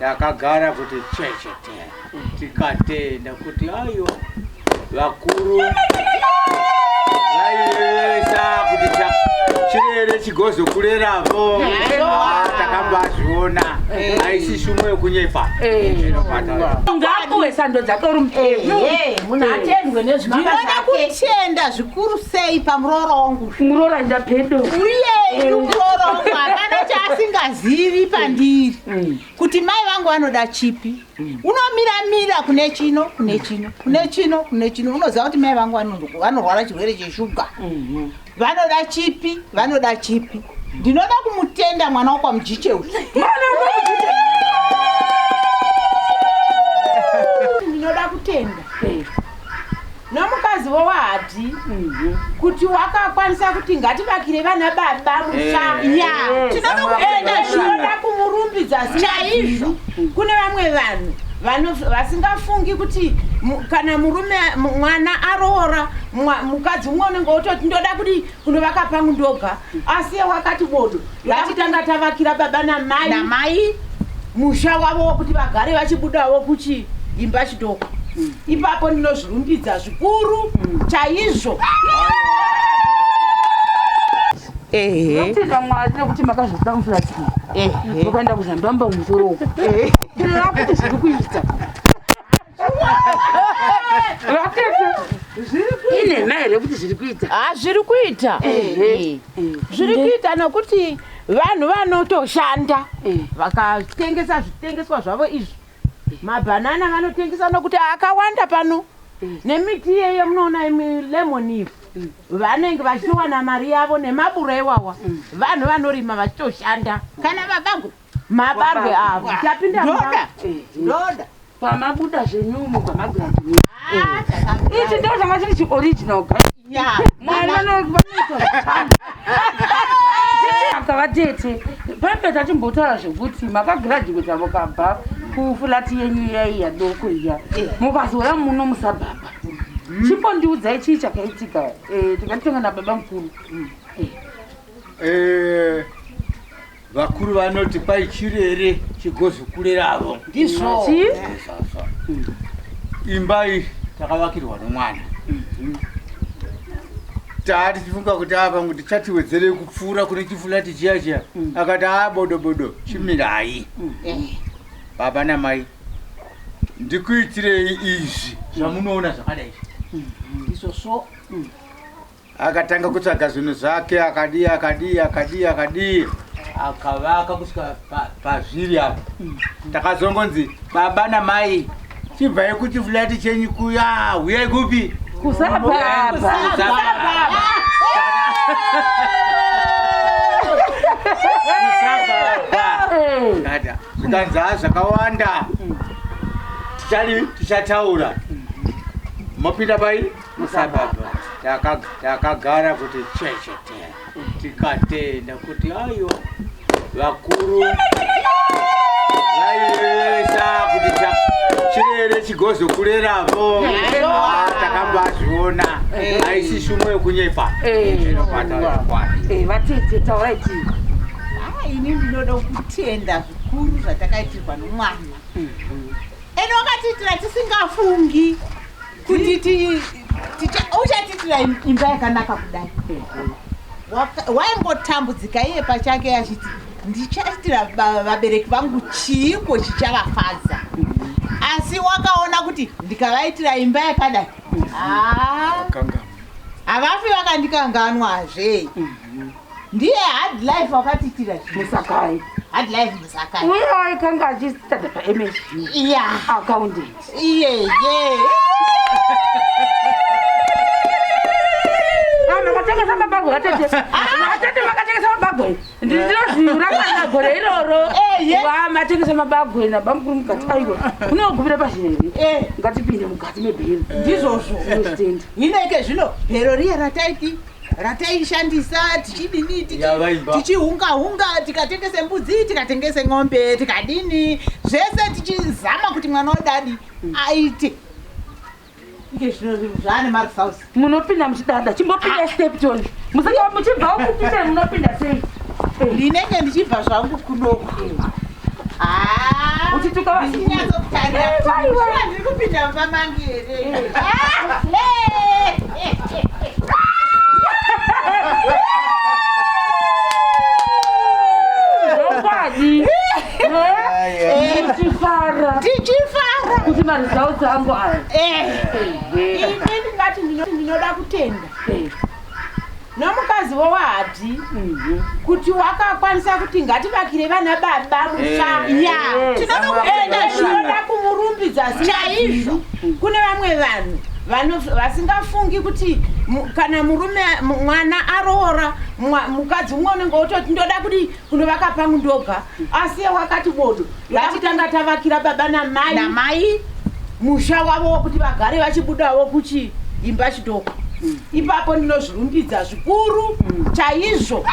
Takagara kuti chechete, tikatenda kuti aiwa, vakuru vairevesa kuti chirere chigozokureravo. Ah, takambazviona, haisi shumo yokunyepa. Ngapuwe sando dzake uri mupenyu. Munhu atendwe nezvimanga Ndinoda zvake. kutenda zvikuru sei pamuroora wangu. Muroora enda pedo. Uye ini muroora wangu hapana chaasingazivi pandiri, kuti mai vangu vanoda chipi. Unomiramira kune chino, kune chino, kune chino, kune chino. Unoziva kuti mai vangu vanorwara chirwere cheshuga, vanoda chipi, vanoda chipi. Ndinoda kumutenda mwana wokwamujiche uyu. Ndinoda kutenda nomukadzi wowahadhi kuti wakakwanisa kuti ngativakire vana baba musha. Ya, tinoda kutenda. Zvinoda kumurumbidza Chaizvo. Kune vamwe vanhu vasingafungi kuti kana murume mwana aroora mukadzi umwe unenge wototi ndoda kuti kunovaka pangu ndoga, asi iye wakati bodo, ngatitanga tavakira baba namai Namai. Musha wavo wokuti vagare vachibudawo kuchiimba chidoko. Ipapo ndinozvirumbidza zvikuru chaizvo. Tinotenda Mwari nekuti makazvobuda mufurati, mukaenda kuzambamba musoro uku. Ndinoda kuti zviri kuita, vatete, inhema here kuti zviri kuita? Ha, zviri kuita, zviri kuita, nokuti vanhu vanotoshanda vakatengesa zvitengeswa zvavo izvi. Mabhanana vanotengesa nokuti akawanda pano, nemiti iyeyo munoona lemon iyi, vanenge vachitowana mari yavo nemabura iwawa. Vanhu vanorima vachitoshanda. Kana babangu. Mabarwe avo tapinda. Ndoda, ndoda. Pamabuda zvenyu mugwamagraduate, ichi ndo changa chiri chioriginal. Mwari vanoita vatete pambe tachimbotaura zvekuti makagraduata mukabva kufulati yenyu iyai yadoko iya, mukazouya muno musabhabha. Chimbondiudzai chii chakaitika. Tingatitenga nababa mukuru. Vakuru vanoti kwai chirere chigozokureravo. Ndizvo. Chii? Imba iyi takavakirwa nomwana. Taa tichifunga kuti apa kuti chatiwedzerei kupfuura kune chifulati chiya chiya, akati a bodo bodo, chimirai baba namai, ndikuitirei izvi zvamunoona zvakadai. Ndizvozvo. Akatanga kutsvaga zvinhu zvake, akadii, akadii, akadii, akadii, akavaka kusvika pazviri apa. Takazongonzi baba namai chibvai kuchifulati chenyu kuya, huyai kupi? Kusabhabha. Kusabhabha. Dada, zvikanzi ha, zvakawanda tichali tichataura, mopinda pai musabhabha. Takagara kuti chechete, tikatenda kuti aiwa, vakuru vairevesa kuti chirere chigozokureravo. Ah, takambazviona, haisi shumo yokunyepa. Vatete, taurai tii. Ah, ini ndinoda kutenda zvikuru zvatakaitirwa nomwana ene. Wakatiitira tisingafungi kuti uchatiitira imba yakanaka kudai. Waingotambudzika iye pachake achiti ndichaitira vabereki vangu chiiko chichavafadza, asi wakaona kuti ndikavaitira imba yakadai, ah, havafi vakandikanganwazve. Ndiye Hard Life wakatiitira zvinhu. Musakai. Hard Life Musakai. Uye aikanga achistata paMSU. Accountant. Iye ye. Ah, makatengesa mabagwe vatete. Vatete, makatengesa mabagwe, ndinozviura kana gore iroro. Wa matengesa mabagwe nabamukuru mukati, aiwa, unogumira pazhiri. Ngatipinde mukati mebhero. Ndizvozvo. Unozvitenda. Hino zvino bhero riya rataiti rataishandisa tichidini, Yavaimba. tichihunga hunga, tikatengese mbudzi, tikatengese ng'ombe, tikadini zvese, tichizama kuti mwana wadadi aite. Ike zvino zvaane maresults. Munopinda muchidada, chimbopinda step toni. Musaka muchibva kukicheni munopinda sei? Ndinenge ndichibva zvangu kunoku. Ah. Uchiti Ndiri kupinda mumba mangu here? Zvokwadi. Tichifara. Tichifara. Kuti maresults angu aya. Ini ndingati ndinoda kutenda nomukazi wowahadhi kuti wakakwanisa kuti ngativakire vana baba musha. Ya, tinoda kutenda. Tinoda kumurumbidza chaizvo. Kune vamwe vanhu vasingafungi kuti kana murume mwana aroora mukadzi umwe unenge wototi ndoda kuti kunovaka pangu ndoga, asi iye wakati bodo, ngatitanga tavakira baba namai Namai musha wavo wokuti vagare vachibudawo kuchiimba chidoko. Ipapo ndinozvirumbidza zvikuru chaizvo.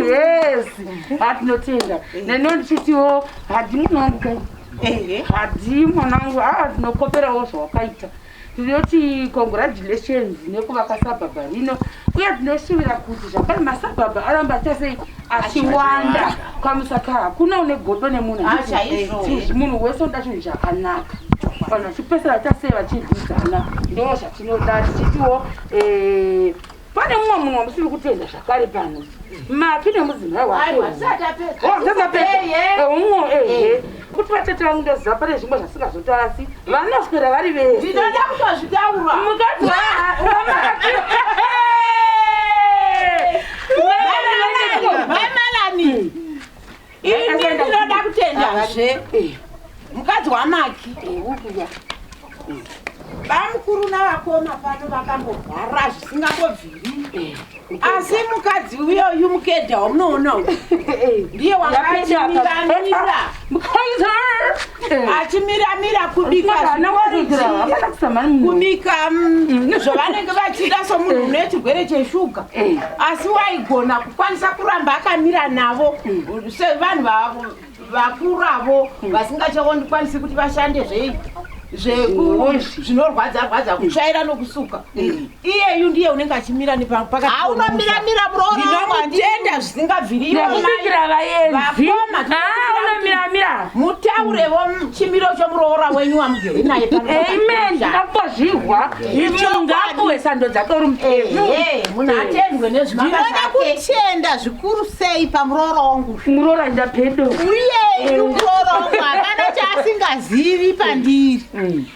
Yes, hatinotenda. Neno ndichitiwo hadi mwana wangu kai. Hadi mwana wangu, aa, ndinokoperawo zvawakaita. Tinoti congratulations nekuvaka sabhabha rino, uye tinoshuvira kuti zvakare masabhabha aramba achiita sei, achiwanda kwaMusaka. Hakuna une godo nemunhu. Ah, chaizvo. Munhu wese unoda chinhu chakanaka, vanhu vachipesera vachiita sei, vachirwidzana, ndo zvatinoda. Tichitiwo pane mumwe munhu wamusiri kutenda zvakare pano, Maki nemudzimai wake. Aiwa, tisati tapedza. Oh, tisati tapedza. Ehe. Umwe, ehe, kuti vatete vangu ndoziva pane zvimwe zvasingazotaura, asi vanoswera vari vese. Ndinoda kutozvitaura. Mukadzi waMaki. Mai Malani, ini ndinoda kutendazve mukadzi waMaki. Bamukuru navakoma pano vakambogara zvisingambobviri, asi mukadzi uyoyu mukedha wamunoona uyu ndiye wakachimiramira, achimiramira kubika zviporiji, kubika zvavanenge vachida somunhu une chirwere cheshuga, asi waigona kukwanisa kuramba akamira navo sevanhu vakuravo vasingachakwanisi kuti vashande zvei zvinorwadza rwadza, kutsvaira nokusuka. Iyeyu ndiye unenge achimira. Aunomiramira muroora. Ndinomutenda zvisingabviri. Nekubikira vaenzi. Vakoma, Unomiramira. Mutaurewo chimiro chomuroora wenyu wamugere naye pano. Amen, ndakambozvihwa. Munhu ngaapuwe sando dzake uri mupenyu. Ehe, munhu atendwe nezvimabasa Ndinoda ake. kutenda zvikuru sei pamuroora wangu. Muroora nda pedo. Uyeyu muroora wangu hapana chaasingazivi pandiri,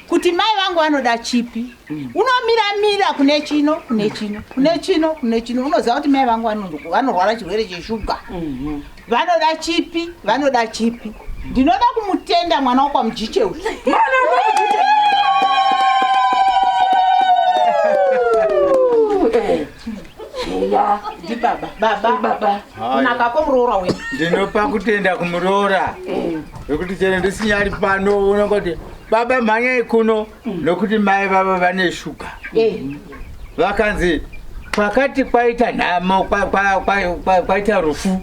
kuti mai vangu vanoda chipi. Unomiramira kune chino, kune chino, kune chino, kune chino. Unoziva kuti mai vangu vanorwara chirwere cheshuga, vanoda chipi, vanoda chipi. Ndinoda kumutenda mwana wokwamujiche uyu. Mwana wokwamujiche. Ya. Ndibaba, baba. Baba. Kunaka kwomuroora wenyu. Ndinopa kutenda kumuroora nekuti chero ndisinyari pano unongoti, "Baba, mhanyai kuno," nokuti mai vava vane shuga. Vakanzi kwakati kwaita nhamo, kwaita rufu,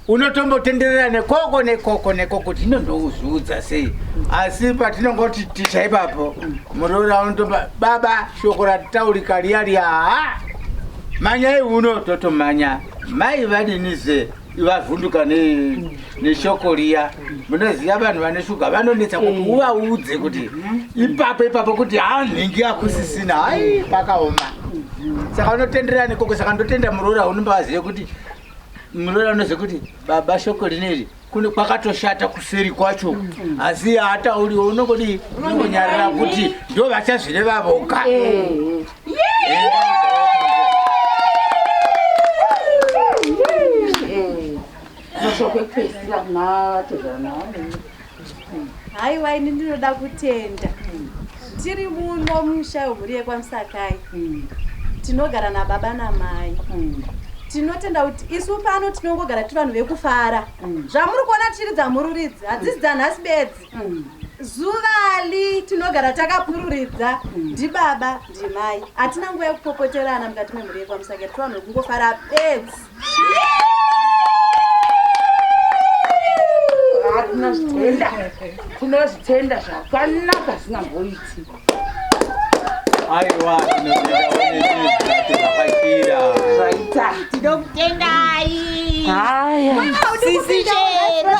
unotombotenderera nekoko nekoko nekoko, tinondozviudza sei? Asi patinongoti tisha ipapo, muroora unotomba, "Baba, shoko rataurika riya riya, ha, manyai uno." Totomanya, mai vadinize vavhunduka neshoko riya. Munoziva vanhu vane shuga vanonetsa kuti uvaudze kuti ipapo ipapo kuti hanhingi akusisina, hai, pakaoma. Saka unotenderera nekoko. Saka ndotenda muroora, unombazive kuti muroora unoziva kuti baba, shoko rineri kune kwakatoshata kuseri kwacho, asi haatauriwo, unongodi unongonyarara kuti ndo vachazvireva voga. Mashoko ekupedzisira kuna tezvana. Haiwa, ini ndinoda kutenda. Tiri muno musha wemhuri yekwaMusakai, tinogara nababa namai. Tinotenda kuti isu pano tinongogara tiri vanhu vekufara. Zvamuri kuona tichiridza mururidzi hadzisi dzanhasi bedzi. Zuvali tinogara takapururidza, ndibaba, ndimai. Hatina nguva yekupopoterana mukati memhuri yekwaMusakai. Tiri vanhu vekungofara bedzi. Tinozvitenda, tinozvitenda zvakanaka zvisingamboiti. Aiwa, tinotenda Zvaita. Tinokutendai. Haya. Sisi chero.